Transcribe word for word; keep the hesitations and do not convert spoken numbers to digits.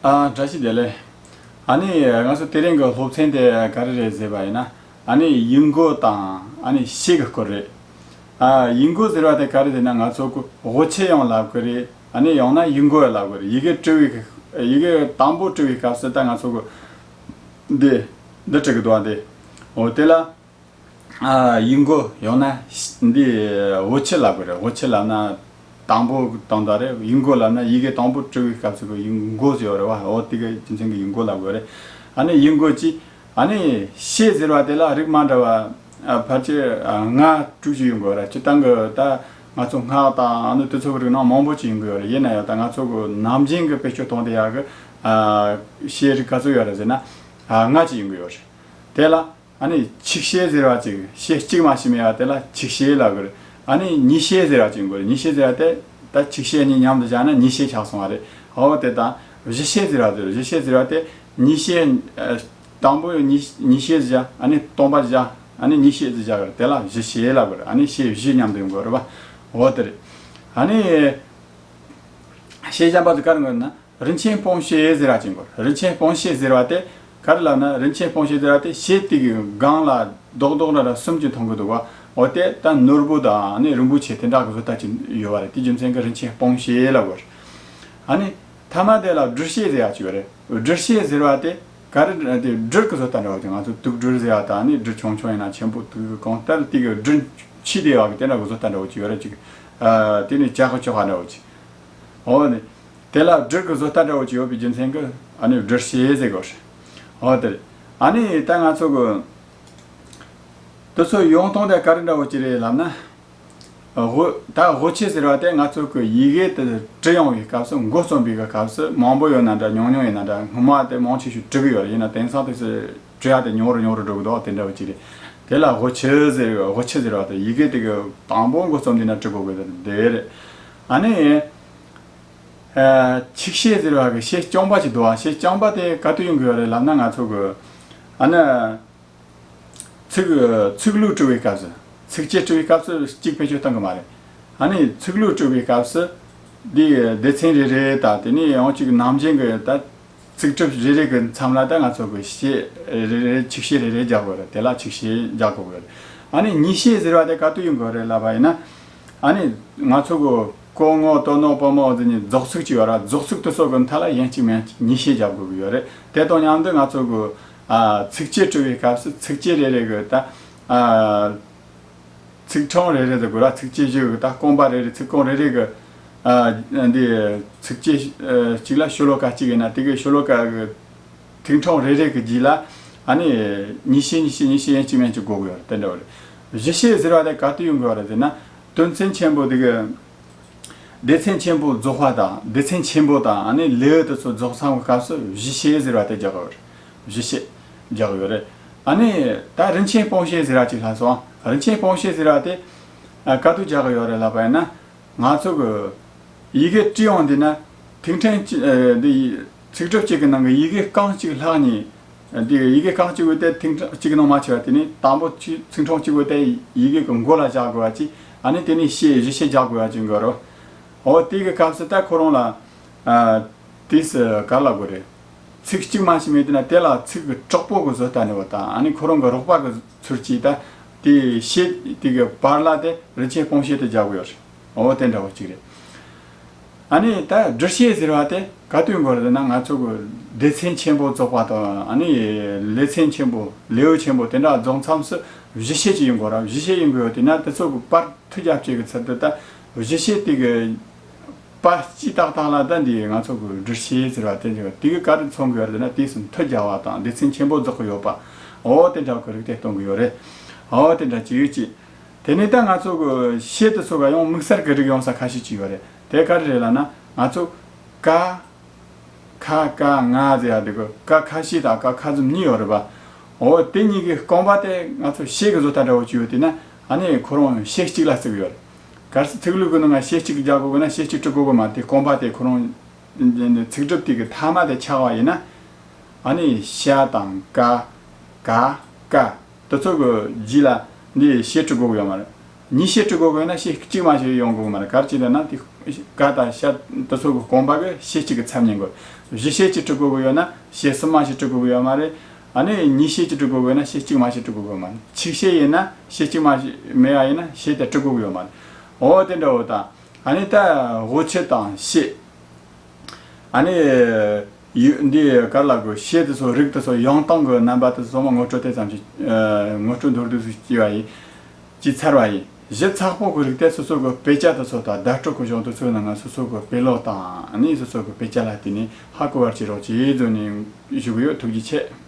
ཨ། བཀྲ་ཤིས་བདེ་ལེགས། ཨ་ནི་ང་ཚོ་དེ་རིང་གི་སློབ་ཚན་དེ་ག་རེ་རེད་ཟེར་བ་ཡིན་ན། ཨ་ནི་ཡིག་མགོ་དང་ཨ་ནི་ཤད་ཀྱི་སྐོར་རེད། ཨ། ཡིག་མགོ་ཟེར་བ་དེ་ག་རེ་ཟེར་ན། ང་ཚོ་གི་དབུ་ཆེ་ཡང་ལབ་གི་རེད། ཨ་ནི་ཡང་ན་ཡིག་མགོ་ཡང་ལབ་གི་རེད། ཡི་གེ་འབྲི་བའི་ཡི་གེ་དང་པོ་འབྲི་བའི་སྐབས་སུ་ད་ང་ཚོ་གི་འདི་འདི་འབྲི་གི་འདུག་ཨ། འདི། འོ་དེ་ལ། ཨ། ཡིག་མགོ་ཡང་ན་འདི་དབུ་ཆེ་ལབ་གི་རེད། དབུ་ཆེ་ལབ་ན་དང་པོ་དང་ད་རེད། ཡིག་མགོ་ལབ་ན་ཡི་གེ་དང་པོ་འབྲི་བའི་སྐབས་སུ་གི་ཡིག་མགོ་ཟེར་བ་རེད་བ། འོ་དེ་གི་རྒྱུ་མཚན་གི་ཡིག་མགོ་ལབ་གི་རེད། ཨ་ནི་ཡིག་མགོ་གཅིག་ཨ་ནི་ཤད་ཟེར་བ་དེ་ལ་རིགས་མ་འདྲ་བ། ཨ། ཕལ་ཆེར་ཨ་ལྔ་དྲུག་ཅིག་ཡོང་གི་རེད། སྤྱིར་བཏང་གི་ད་ང་ཚོ་སྔགས་དང་ཨ་ནི་དེ་ཚོ་གི་རིགས་ནང་མང་པོ་ཅིག་ཡོང་གི་ཡོད་རེད། ཡིན་ན་ཡང་ད་ང་ཚོ་གི་ནམ་རྒྱུན་གི་བེད་སྤྱོད་གཏོང་བསྡད་ཡག་གི་ཨ་ཤད་རིགས་ག་ཚོད་ཡོད་རེད་ཟེར་ན། ཨ། ལྔ་ཅིག་ཡོང་གི་ཡོད་རེད། དེ་ལ། ཨ་ནི་ཆིག་ཤད་ཟེར་བ་ཅིག་ཤད་གཅིག་མ་ཞིག་མེད་པ་དེ་ལ་ཆིག་ཤད་ལབ་གི་རེད། ཨ་ནི་ཉིས་ཤད་ཟེར་བ་ཅིག་ཡོང་གི་རེད། ཉིས་ཤད་ཟེར་བ་དེ་ད་ཆིག་ཤད་གཉིས་མཉམ་དུ་སྦྱར་ན་ཉིས་ཤད་ཆགས་སོང་བ་རེད། འོ་དེ་དང་། བཞི་ཤད་ཟེར་བ་དེ་རེད། བཞི་ཤད་ཟེར་བ་དེ་ཉིས་ཤད། ཨ། དང་པོ་ཉིས་ཉིས་ཤད་སྦྱར། ཨ་ནི་སྟོང་པ་སྦྱར། ཨ་ནི་ཉིས་ཤད་ཅིག་སྦྱར་གི་རེད། དེ་ལ་བཞི་ཤད་ལབ་གི་རེད། ཨ་ནི་ཤད་བཞི་མཉམ་དུ་ཡོང་གི་རེད་པ། འོ་དེ་རེད། ཨ་ནི་ཤད་གཞན་པ་དེ་ག་རེ་ཡོང་གི་རེད་ན། རིན་ཆེན་སྤུངས་ཤད་ཟེར་བ་ཅིག་ཡོང་གི་རེད། རིན་ཆེན་སྤུངས་ཤད་ཟེར་བ་དེ་ག་རེ་ལབ་ན། རིན་ཆེན་སྤུངས་ཤད་ཟེར་བ་དེ་ཤད་དེ་གི་སྒང་ལ་རྡོག་རྡོག་འདྲ་འདྲ་གསུམ་ཅིག་མཐོང་གི་འདུག་བ། འོ་དེ་ད་ནོར་བུ་དང་ཨ་ནི་རིན་པོ་ཆེ་དེ་འདྲ་གི་བཟོ་ལྟ་ཅིག་ཡོད་པ་རེད། དེ་རྒྱུ་མཚན་གི་རིན་ཆེན་སྤུངས་ཤད་ལབ་གི་རེད། ཨ་ནི་མཐའ་མ་དེ་ལ་སྦྲུལ་ཤད་ཟེར་བ་ཅིག་ཡོད་རེད། སྦྲུལ་ཤད་ཟེར་བ་དེ་ག་རེ་དེ་སྦྲུལ་གི་བཟོ་ལྟ་འདྲ་བོ་ཅིག་ང་ཚོ་དུག་སྦྲུལ་ཟེར་བ་དང་ཨ་ནི་སྦྲུལ་ཆུང་ཆུང་ཡིན་ན་ཆེན་པོ་དུག་གི་གང་ལྟར་དེ་གི་སྦྲུལ་ཆེ་དེ་བ་གི་དེ་འདྲ་གི་བཟོ་ལྟ་འདྲ་བོ་ཅིག་ཡོད་རེད་ཅིག་ཨ། དེ་ནི་ལྕགས་གི་ཅོག་ག་འདྲ་བོ་ཅིག་འོ་ནི། དེ་ལ་སྦྲུལ་གྱི་བཟོ་ལྟ་འདྲ་བོ་ཅིག་ཡོད་པའི་རྒྱུ་མཚན་གྱིས་ཨ་ནི་སྦྲུལ་ཤད་ཟེར་གོ། འོ་དེ་རེད། ཨ་ནི་ད་ང་ཚོ་གི་དེ་ཚོ་ཡོང་སྟངས་དེ་ག་རེ་འདྲ་བོ་ཅིག་རེད་ལབ་ན། དབུ་ད་དབུ་ཆེ་ཟེར་བ་དེ་ང་ཚོ་གི་ཡི་གེ་དེ་འབྲི་ཡོང་བའི་སྐབས་སུ། འགོ་རྩོམ་པའི་གི་སྐབས་སུ་མང་པོ་ཡོད་ན་འདྲ་ཉུང་ཉུང་ཡིན་ན་འདྲ་སྔོན་མ་དེ་མང་ཆེ་ཤོས་འབྲི་གི་ཡོད་རེད། ཡིན་ན་དེང་སང་དེ་ཚོ་འབྲི་ཡ་དེ་ཉུང་རུ་ཉུང་རུ་འགྲོ་གི་འདུག་དེ་འདྲ་བོ་ཅིག་རེད། དེ་ལ་དབུ་ཆེ་ཟེར། དབུ་ཆེ་ཟེར་བ་དེ་ཡི་གེ་དེ་གི་དང་པོ་འགོ་རྩོམ་དུས་ན་འབྲི་དགོས་གི་དེ་རེད། ཨ་ནི། ཨ། ཆིག་ཤད་ཟེར་བ་གི་ཤད་རྐྱང་པ་ཅིག་འདུག་ཨ། ཤད་རྐྱང་པ་དེ་ག་དུས་ཡོང་གི་ཡོད་རེད་ལབ་ན། ང་ཚོ་གི་ཨ་ནི་ཚིག་ཚིག་ལྷུག་འབྲི་བའི་སྐབས་སུ། ཚིགས་བཅད་འབྲི་བའི་སྐབས་སུ་གཅིག་བེད་སྤྱོད་གཏོང་གི་མ་རེད། ཨ་ནི་ཚིག་ལྷུག་འབྲི་བའི་སྐབས་སུ་འདི་སྡེ་ཚན་རེ་རེ་དང་དེ་ནས་ཡང་གཅིག་ནང་བཞིན་གི་ད་ཚིག་གྲུབ་རེ་རེ་གི་མཚམས་ལ་ད་ང་ཚོ་གི་ཤད་རེ་རེ་ཆིག་ཤད་རེ་རེ་རྒྱག་དགོས་རེད། དེ་ལ་ཆིག་ཤད་རྒྱག་དགོས་རེད། ཨ་ནི་ཉིས་ཤད་ཟེར་བ་དེ་ག་དུས་ཡོང་གི་རེད་ལབ་པ་ཡིན་ན། ཨ་ནི་ང་ཚོ་གི་གོ་ངོ་དོ་ནོ་པོ་མོ་འོ་དེ་ནི་རྫོགས་ཚིག་ཅིག་ཡོད་ར། རྫོགས་ཚིག་དེ་ཚོ་གི་མཐའ་ལ་ཡིན་གཅིག་མིན་གཅིག་ཉིས་ཤད་རྒྱག་དགོས་ཀྱི་ཡོད་རེད། དེ་དང་མཉམ་དུ་ང་ཚོ་གི་ཨ་ཚིགས་བཅད་འབྲི་བའི་སྐབས་སུ་ཚིགས་བཅད་རེ་རེ་གི་ད་ཨ་ཚིག་ཕྲེང་རེ་རེ་དེ་དགོས་ར། ཚིགས་བཅད་བཞི་གི་ད་རྐང་པ་རེ་རེ། ཚིག་རྐང་རེ་རེ་གི་ཨ་འདི་ཚིགས་བཅད་ཨ་གཅིག་ལ་ཤོ་ལོ་ཀ་གཅིག་ཡིན་ན་དེ་གི་ཤོ་ལོ་ཀ་གི་ཚིག་ཕྲེང་རེ་རེ་གི་རྗེས་ལ་ཨ་ནི་ཉིས་ཤད་ཉིས་ཤད་ཉིས་ཤད་ཡིན་གཅིག་མིན་གཅིག་དགོས་ཀྱི་ཡོད་རེད། དེ་འདྲ་བ་རེད། བཞི་ཤད་ཟེར་བ་དེ་ག་དུས་ཡོང་གི་ཡོད་རེད་ཟེར་ན། དོན་ཚན་ཆེན་པོ་དེ་གི་སྡེ་ཚན་ཆེན་པོ་རྫོགས་པ་དང་། སྡེ་ཚན་ཆེན་པོ་དང་ཨ་ནི་ལེའུ་དེ་ཚོ་རྫོགས་ཚར་བའི་སྐབས་སུ་བཞི་ཤད་ཟེར་བ་དེ་རྒྱག་གི་ཡོད་རེད། བཞི་ཤད་རྒྱག་གི་ཡོད་རེད། ཨ་ནི་ད་རིན་ཆེན་སྤུངས་ཤད་ཟེར་བ་ཅིག་ལྷག་སོང་། རིན་ཆེན་སྤུངས་ཤད་ཟེར་བ་དེ་ཨ་ག་དུས་རྒྱག་གི་ཡོད་རེད་ལབ་པ་ཡིན་ན། ང་ཚོ་གི་ཡི་གེ་བྲིས་ཡོང་དུས་ན་ཐིག་ཕྲེང་གཅིག་ཨ་འདི་ཚིག་གྲུབ་གཅིག་གི་ནང་གི་ཡི་གེ་རྐང་གཅིག་ལྷག་ནས། འདི་ཡི་གེ་རྐང་གཅིག་བོ་དེ་ཐིག་ཕྲེང་གཅིག་གི་ནང་མ་ཕྱེ་བ། དེ་ནས་དང་པོ་ཚིག་ཚིག་ཕྲེང་གཅིག་བོ་དེ་ཡི་གེ་གི་མགོ་ལ་བཞག་དགོས་པ་ཅིག་ཨ་ནི་དེ་ནས་ཤད་བཞི་ཤད་རྒྱག་དགོས་པ་ཅིག་འགོར་རོ། འོ་དེ་གི་སྐབས་སུ་ད་ཁོ་རང་ལ་ཨ་དེས་ག་ལ་དགོས་རེད། ཚིག་གཅིག་མ་ཞིག་མེད་དུས་ན་དེ་ལ་ཚིག་གི་དྲག་པོ་གི་བཟོ་ལྟ་ནི་བ་དང་། ཨ་ནི་ཁོ་རང་གི་རོགས་པ་གི་ཚུལ་གྱིས་ད་དེ་ཤད་དེ་གི་བར་ལ་དེ་རིན་ཆེན་སྤུངས་ཤད་དེ་རྒྱག་དགོས་ཡོད་རེད། འོ་དེ་འདྲ་བོ་གཅིག་རེད། ཨ་ནི་ད་སྦྲུལ་ཤད་ཟེར་བ་དེ་ག་དུས་འགོར་ཟེར་ན། ང་ཚོ་གི་སྡེ་ཚན་ཆེན་པོ་རྫོགས་པ་དང་། ཨ་ནི་ལེ་ཚན་ཆེན་པོ་ལེའུ་ཆེན་པོ་དེ་འདྲ་རྫོགས་མཚམས་སུ་བཞི་ཤད་ཅིག་ཡོང་དགོས་ར། བཞི་ཤད་ཡོང་དགོས་ཡོད་དུས་ན་དེ་ཚོ་གི་བར་མཐུད་རྒྱབ་བྱེད་ཀྱི་ཚུལ་དུ་ད་བཞི་ཤད་དེ་གི་བར་སྤྱི་ཏག་ཏག་ལ་ད་འདི་ང་ཚོ་གི་སྦྲུལ་ཤད་ཟེར་བ་དེ་འདྲ་དེ་གི་ག་རེ་མཚོན་གི་ཡོད་ཟེར་ན། དེ་སུ་མཐུད་རྒྱག་པ་དང་སྡེ་ཚན་ཆེན་པོ་རྫོགས་གི་ཡོད་པ། འོ་དེ་འདྲ་གི་རིགས་དེ་སྟོན་གི་ཡོད་རེད། འོ་དེ་འདྲ་ཅིག་ཡོད་ཅིག་དེ་ནས་ད་ང་ཚོ་གི་ཤད་དེ་ཚོ་ག་ཡང་དམིགས་བསལ་གི་རིགས་ཡོང་ས་ཁ་ཤས་ཅིག་ཡོད་རེད། དེ་ག་རེ་རེད་ལབ་ན། ང་ཚོ་ཀ་ཁ་ཀ་ང་ཟེར་ཡ་དེ་གི་ཀ་ཁ་ཤས་དང་ཀ་ཁ་ཙུམ་གཉིས་ཡོད་རེད་པ། འོ་དེ་གཉིས་ཀྱི་རྐང་པ་དེ་ང་ཚོ་ཤད་ཀྱི་བཟོ་ལྟ་འདྲ་བོ་ཅིག་ཡོད་དུས་ན། ཨ་ནི་ཁོ་རང་ཤད་གཅིག་ལ་བརྩི་གི་ཡོད་རེད། གལ་སྲིད་ཚིག་ལྷུག་གི་ནང་ང་ཤད་གཅིག་རྒྱག་དགོས་ན་ཤད་གཅིག་འབྲི་དགོས་གི་མ། དེ་རྐང་པ་དེ་ཁོ་རང་ཚིག་གྲུབ་དེ་གི་མཐའ་མ་དེ་ཆགས་པ་ཡིན་ན། ཨ་ནི་ཤ་དང་ཀ་ག་ཀ་དེ་ཚོ་གི་རྗེས་ལ་འདི་ཤད་འབྲི་དགོས་གི་ཡོད་མ་རེད། གཉིས་ཤད་འབྲི་དགོས་ཀྱི་ཡོད་ན་ཤད་གཅིག་མ་ཞིག་ཡོང་དགོས་ཀྱི་མ་རེད། ག་རེ་བྱས་ན་དེ་ག་དང་ཤ་དེ་ཚོ་གི་རྐང་པ་གི་ཤད་གཅིག་གི་ཚབ་ཉན་དགོས། བཞི་ཤད་ཅིག་འབྲི་དགོས་ཀྱི་ཡོད་ན་ཤད་གསུམ་མ་ཞིག་འབྲི་དགོས་ཀྱི་ཡོད་མ་རེད། ཨ་ནི་གཉིས་ཤད་ཅིག་འབྲི་དགོས་ཀྱི་ཡོད་ན་ཤད་གཅིག་མ་ཞིག་འབྲི་དགོས་ཀྱི་ཡོད་མ་རེད། ཆིག་ཤད་ཡིན་ན་ཤད་གཅིག་མ་ཞིག་མེད་པ་ཡིན་ན་ཤད་དེ་འབྲི་དགོས་ཀྱི་ཡོད་མ་རེད། འོ་དེ་འདྲ་བོ་དང་། ཨ་ནི་ད་དབུ་ཁྱུད་དང་ཤད། ཨ་ནི་ཡུ་འདི་ག་རེ་ལབ་དགོས། ཤད་དེ་ཚོ་རིགས་དེ་ཚོ་ཡོང་སྟངས་ཀྱི་རྣམ་པ་དེ་ཚོ་ཚང་མ་ངོ་སྤྲོད་དེ་ཙམ་གྱིས་ཨ་ངོ་སྤྲོད་མདོར་བསྡུས་སུ་བྱས་པ་ཡིན། བྱས་ཚར་བ་ཡིན། གཞི་ཚགས་པོ་གི་རིགས་དེ་སོ་སོ་གི་དཔེ་ཆ་དེ་ཚོ་དང་བརྡ་སྤྲོད་ཀྱི་གཞུང་དེ་ཚོའི་ནང་ང་སོ་སོ་གི་དཔེ་ཀློག་དང་ཨ་ནི་སོ་སོ་གི་དཔེ་ཆ་ལ་བལྟས་ནས་ཧ་གོ་བར་བྱེད་རོགས་བྱེད་ཟེར་ནས་ཞུ་གི་ཡོད། ཐུགས་རྗེ་ཆེ།